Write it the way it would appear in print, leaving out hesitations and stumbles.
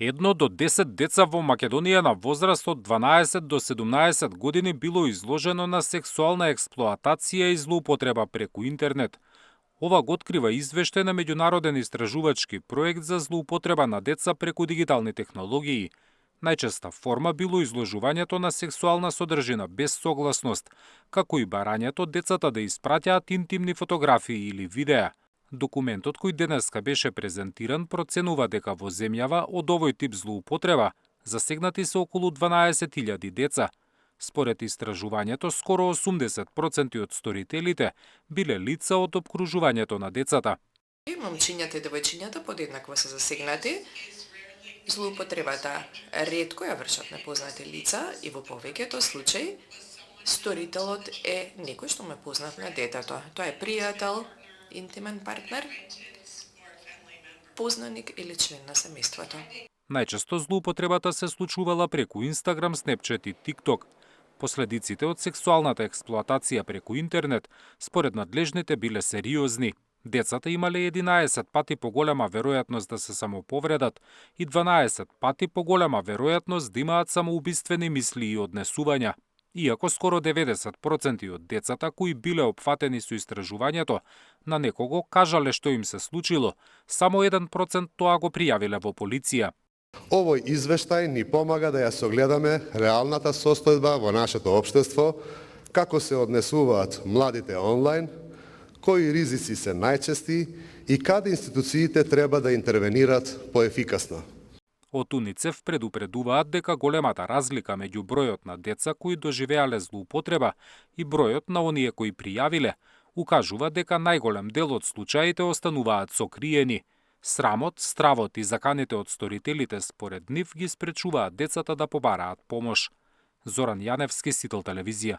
1 до 10 деца во Македонија на возраст од 12 до 17 години било изложено на сексуална експлоатација и злоупотреба преку интернет. Ова го открива извештај на меѓународен истражувачки проект за злоупотреба на деца преку дигитални технологии. Најчеста форма било изложувањето на сексуална содржина без согласност, како и барањето децата да испраќаат интимни фотографии или видеа. Документот кој денеска беше презентиран проценува дека во земјава од овој тип злоупотреба засегнати се околу 12.000 деца. Според истражувањето, скоро 80% од сторителите биле лица од опкружувањето на децата. Момчињата и девојчињата подеднакво се засегнати. Злоупотребата ретко ја вршат непознати лица и во повеќето случаи сторителот е некој што му е познат на детето. Тоа е пријател, интимен партнер, познаник или член на семејството. Најчесто злоупотребата се случувала преку Instagram, Snapchat и TikTok. Последиците од сексуалната експлоатација преку интернет според надлежните биле сериозни. Децата имале 11 пати поголема веројатност да се самоповредат и 12 пати поголема веројатност да имаат самоубиствени мисли и однесувања. Иако скоро 90% од децата кои биле опфатени со истражувањето на некого кажале што им се случило, само 1% тоа го пријавиле во полиција. Овој извештај ни помага да ја согледаме реалната состојба во нашето општество, како се однесуваат младите онлайн, кои ризици се најчести и каде институциите треба да интервенират поефикасно. Од УНИЦЕФ предупредуваат дека големата разлика меѓу бројот на деца кои доживеале злоупотреба и бројот на оние кои пријавиле укажува дека најголем дел од случаите остануваат сокриени. Срамот, стравот и заканите од сторителите според нив ги спречуваат децата да побараат помош. Зоран Јаневски, Сител телевизија.